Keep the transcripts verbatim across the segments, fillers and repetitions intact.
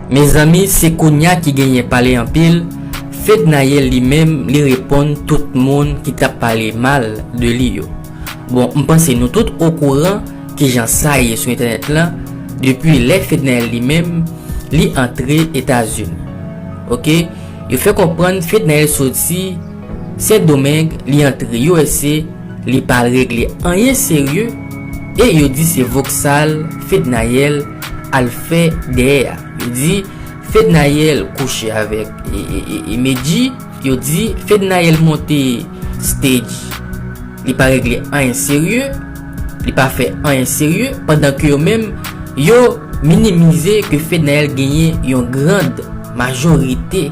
Mezanmi, se kounya ki genyen pale anpil, Fednaelle li menm, li reponn tout moun ki t ap pale mal de li yo. Bon, m panse nou tout okouran kijan sa ye sou entènèt lan, depi lè Fednaelle li menm, li antre Etazini. Oke? Yo fè konprann Fednaelle soti Sendomeng, li antre U S A, li pa regle anyen serye, e yo di se voksal Fednaelle al fè dèyè a. Yo di Fednaelle kouche avèk e, e, e, e Medjy, yo di Fednaelle monte stage, li pa regle anyen serye, li pa fè anyen serye, pandan ke yo menm, yo minimize ke Fednaelle genyen yon grand majorite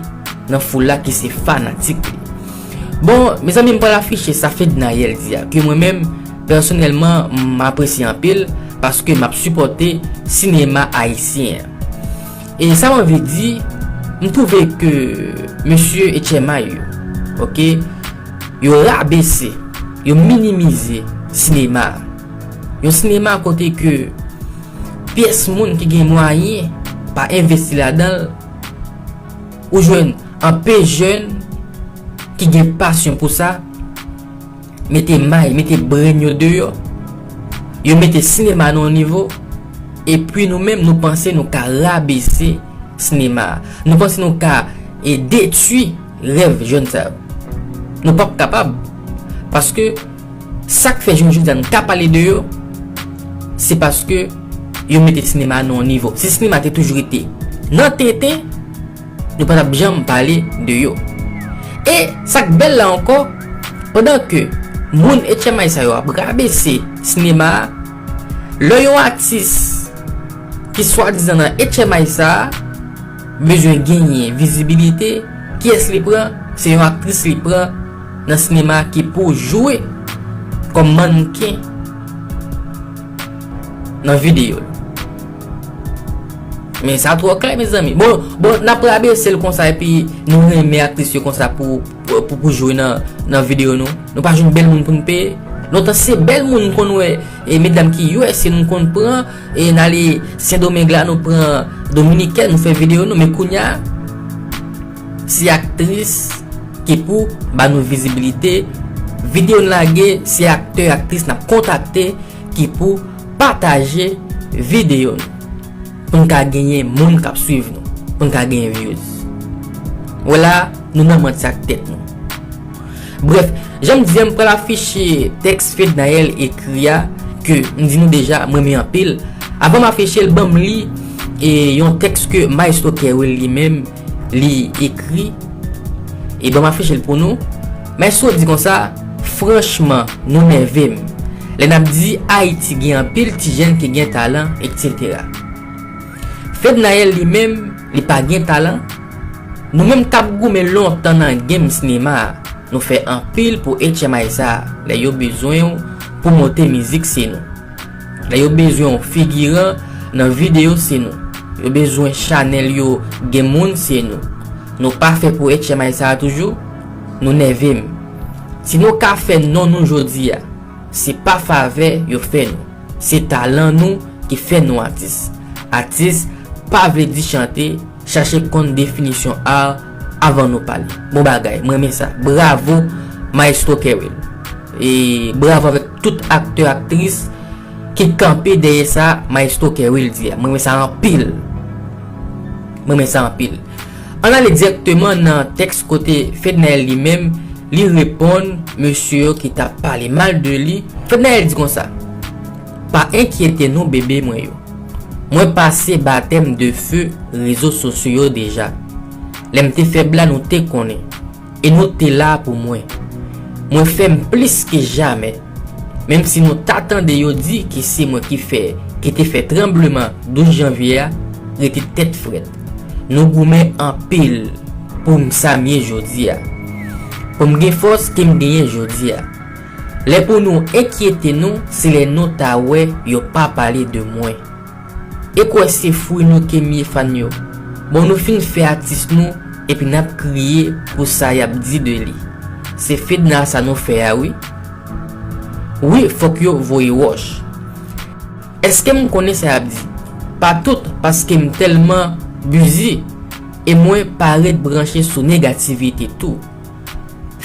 nan foul la ki se fanatik li. Bon, mezanmi, m pral afiche sa Fednaelle di a, ke mwen menm, pèsonèlman, m apresye anpil, paske m ap sipòte sinema ayisyen an. E sa m anvi di, m twouve ke mesye H M I yo, oke, yo rabese, yo minimize sinema a. Yon sinema kote ke pyès moun ki gen mwayen pa envesti ladan l, ou jwenn anpe jèn ki gen pasyon pou sa, mete may, mete brenn yo deyò, yo mete sinema nan yon nivo, epi nou menm nou panse nou ka rabese sinema a. Nou panse nou ka e detwi rèv jèn sa yo. Nou p ap kapab. Paske sa k fè jounen jodi a n ka pale de yo, se paske yo mete sinema a nan yon nivo. Si sinema te toujou rete nan tenten, nou pa t ap janm pale de yo. E sa k bèl la ankò, pandan ke moun H M I sa yo ap rabese sinema a, lè yon atis ki swadizan nan H M I sa a bezwen genyen vizibilite, kiyès li pran? Se yon aktris li pran nan sinema ki pou jwe kòm mannken nan videyo l. Men sa twò klè, mezanmi. Bon, bon, n ap rabese l konsa epi nou renmen aktris yo konsa pou, pou, pou, pou jwe nan, nan videyo nou. Nou pa jwenn bèl moun pou n peye. Lontan se bèl moun n konn wè, e medam ki U S A nou konn pran, e n ale Sendomeng la nou pran Dominikèn, nou fè videyo nou, men kounya se aktris ki pou ba nou vizibilite. Videyo n lage, se aktè, aktris n ap kontakte ki pou pataje videyo nou. Pou n ka genyen moun k ap swiv nou. Pou n ka genyen views. Wè la, nou nan manti ak tèt nou. Brèf, jan m di a, m pral afiche tèks Fednaelle ekri a, ke m di nou deja, m renmen anpil. Avan m afiche l, ban m li e yon tèks ke Maestro Kerwill li menm, li ekri. E ban m afiche l pou nou. Maestro di konsa, franchman, nou nève m. Lè n ap di Ayiti gen anpil ti jèn ki gen talan, etsetera. Fednaelle li menm, li pa gen talan. Nou menm k ap goumen lontan nan game sinema a, nou fè anpil pou H M I sa a. Lè yo bezwen w pou monte mizik, se nou. Lè yo bezwen w figiran nan videyo, se nou. Yo bezwen chanèl yo gen moun, se nou. Nou pa fè pou H M I sa a toujou? Nou nève m. Si nou ka fè non nou jodi a, se pa favè yo fè nou. Se talan nou ki fè nou atis. Atis pa vle di chante, chache konn definisyon art avan nou pale. Bon bagay, m renmen sa. Bravo, Maestro Kerwill. E bravo avèk tout aktè, aktris ki kanpe dèyè sa Maestro Kerwill di a. M renmen sa anpil. M renmen sa anpil. Ann ale dirèkteman nan tèks kote Fednaelle li menm, li reponn mesye yo ki t ap pale mal de li. Fednaelle di konsa, pa enkyete nou, bebe mwen yo. Mwen pase batèm de fe rezo sosyo yo deja. Lè m te fèb la, nou te konnen. E nou te la pou mwen. Mwen fè m plis ke jamè. Menm si nou ta tande yo di ke se mwen ki fè, ki te fè tranbleman douz janvye a, rete tèt frèt. Nou goumen anpil pou m sa m ye jodi a. Pou m gen fòs ke m genyen jodi a. Lè pou nou enkyete nou, se lè nou ta wè yo pa pale de mwen. E kwè se fwi nou ke m ye, fan yo. Bon, nou fin fè atis nou, epi n ap kriye pou sa y ap di de li. Se Fedna sa nou fè a, wi. Wi, fòk yo voye wòch. Èske m konnen sa y ap di? Pa tout, paske m tèlman bizi, e mwen pa ret branche sou negativite tou.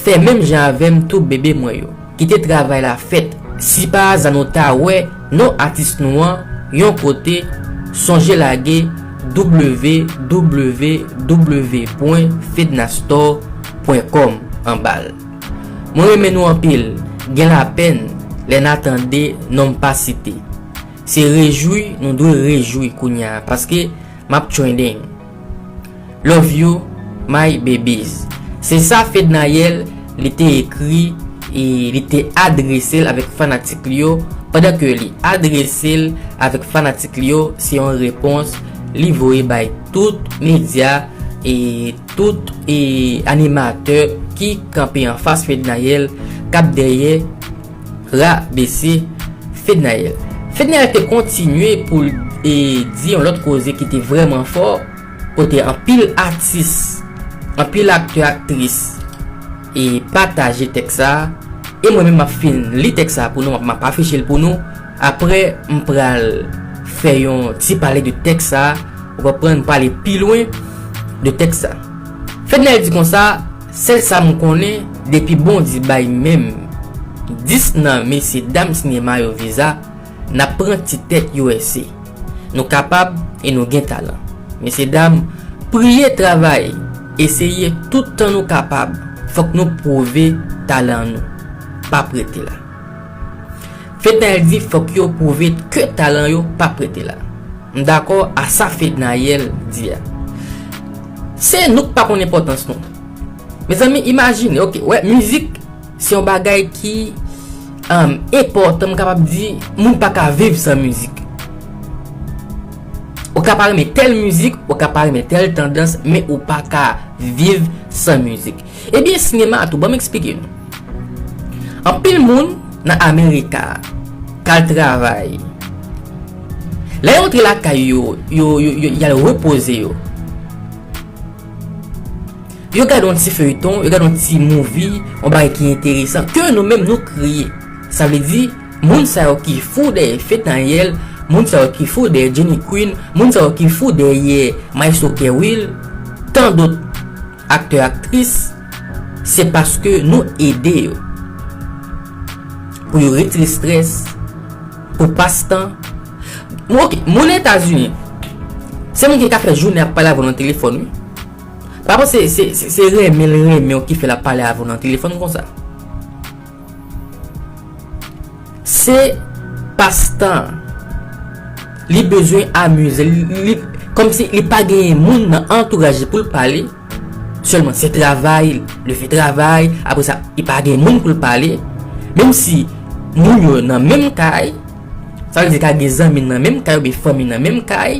Fè menm jan avè m tou, bebe mwen yo. Kite travay la fèt. Si pa aza nou ta wè non atis nou an yon kote, sonje lage w w w pwen fednastore pwen kòm anba l. Mwen renmen nou anpil, gen lapenn lè n a tande non m pa site. Se rejwi nou dwe rejwi kounye a, paske m ap trending. Love you, my babies. Se sa Fednaelle li te ekri e li te adrese l avèk fanatik li yo, pandan ke li adrese l avèk fanatik li yo, se yon repons li voye bay tout medya e tout e animatè ki kanpe anfas Fednaelle, k ap dèyè rabese Fednaelle. Fednaelle te kontinye pou l e, di yon lòt koze ki te vrèman fò, kote anpil atis, anpil aktè, aktris e pataje tèks sa a. E mwen menm m ap fin li tèks sa a pou nou, m ap, m ap afiche l pou nou. Apre, m pral fè yon ti pale de tèks sa a, ou konprann, pale pi lwen de tèks sa a. Fednaelle di konsa, sèl sa m konnen, depi Bondye bay menm dis nan mesye dam sinema yo viza, n ap pran ti tèt U S A. Nou kapab e nou gen talan. Mesye dam, priye, travay, eseye tout tan nou kapab. Fòk nou pwouve talan nou. Pa prete la. Fednaelle di fòk yo pwouve ke talan yo, pa prete la. M dakò a sa Fednaelle di a. Se nou k pa konn enpòtans nou. Mezanmi, imajine, oke, wè, mizik se yon bagay ki, um, enpòtan, m kapab di, moun pa ka viv san mizik. Ou ka pa renmen tèl mizik, ou ka pa renmen tèl tandans, men ou pa ka viv san mizik. Ebyen, sinema a tou, ban m eksplike nou. Anpil moun nan Amerika k al travay. Lè yo antre lakay yo, yo, yo, yo, y al repoze yo. Yo gade yon ti feyton, yo gade yon ti movie, yon bagay ki enteresan, ke nou menm nou kreye. Sa vle di, moun sa yo ki fou dèyè Fednaelle, moun sa yo ki fou dèyè Jenny Queen, moun sa yo ki fou dèyè Maestro Kerwill, tan dòt aktè, aktris, se paske nou ede yo. Pou yo retire strès, pou pas tan. Bon, oke, moun Etazini, se moun ki ka fè jounen ap pale avè w nan telefòn, wi. Pa panse se, se, se renmen l renmen w ki fè l ap pale avè w nan telefòn konsa. Se pastan. Li bezwen amize l. Li, kòmsi li pa genyen moun nan antouraj li pou l pale. Sèlman se travay, li fè travay, apre sa, li pa gen moun pou l pale. Menm si moun yo nan menm kay, sa vle di ka gen zanmi nan menm kay oubyen fanmi nan menm kay.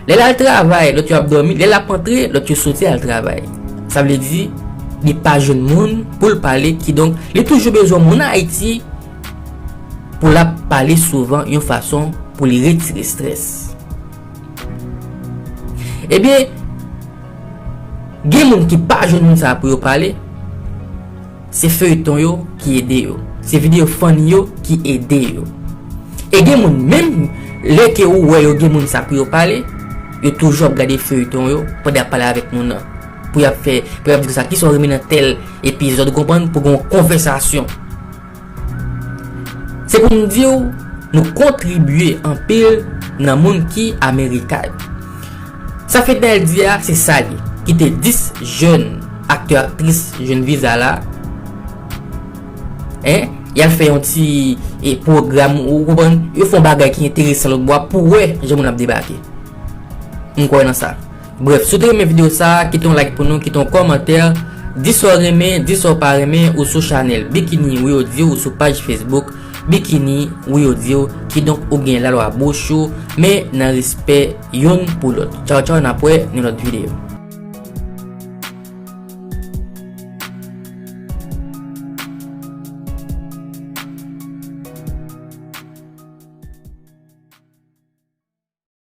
Lè l al travay, lòt yo ap dòmi. Lè l ap antre, lòt yo soti al travay. Sa vle di, li pa jwenn moun pou l pale, kidonk, li toujou bezwen moun Ayiti pou l ap pale souvan yon fason pou li retire strès. Ebyen, gen moun ki pa jwenn moun sa pou yo pale, se feyton yo ki ede yo. Se videyo funny yo ki ede yo. E gen moun, menm lè ke ou wè yo gen moun sa pou yo pale, yo toujou ap gade feyton yo pandan y ap pale avèk moun nan. Pou y ap fè, pou y ap di konsa, kisa w renmen nan tèl epizòd, ou konprann, pou gen yon konvèsasyon. Se pou m di w, nou kontribye anpil nan moun ki Amerika yo. Sa Fednaelle di a, se sa li. Kite dis jèn aktè, aktris jwenn viza la. Hein? Y al fè yon ti, e, pwogram, ou konprann? Yo fè yon bagay ki enteresan lòt bò a pou wè jan moun ap debake. M kwè nan sa. Brèf, si w te renmen videyo sa a, kite yon like pou nou, kite yon kòmantè, di sa w renmen, di sa w pa renmen, ou sou chanèl Bikini Wi Audio, ou sou paj Facebook Bikini Wi Audio, kidonk ou gen lalwa bouch ou, men nan respè youn pou lòt. Tchaw, tchaw, n ap wè nan lòt videyo.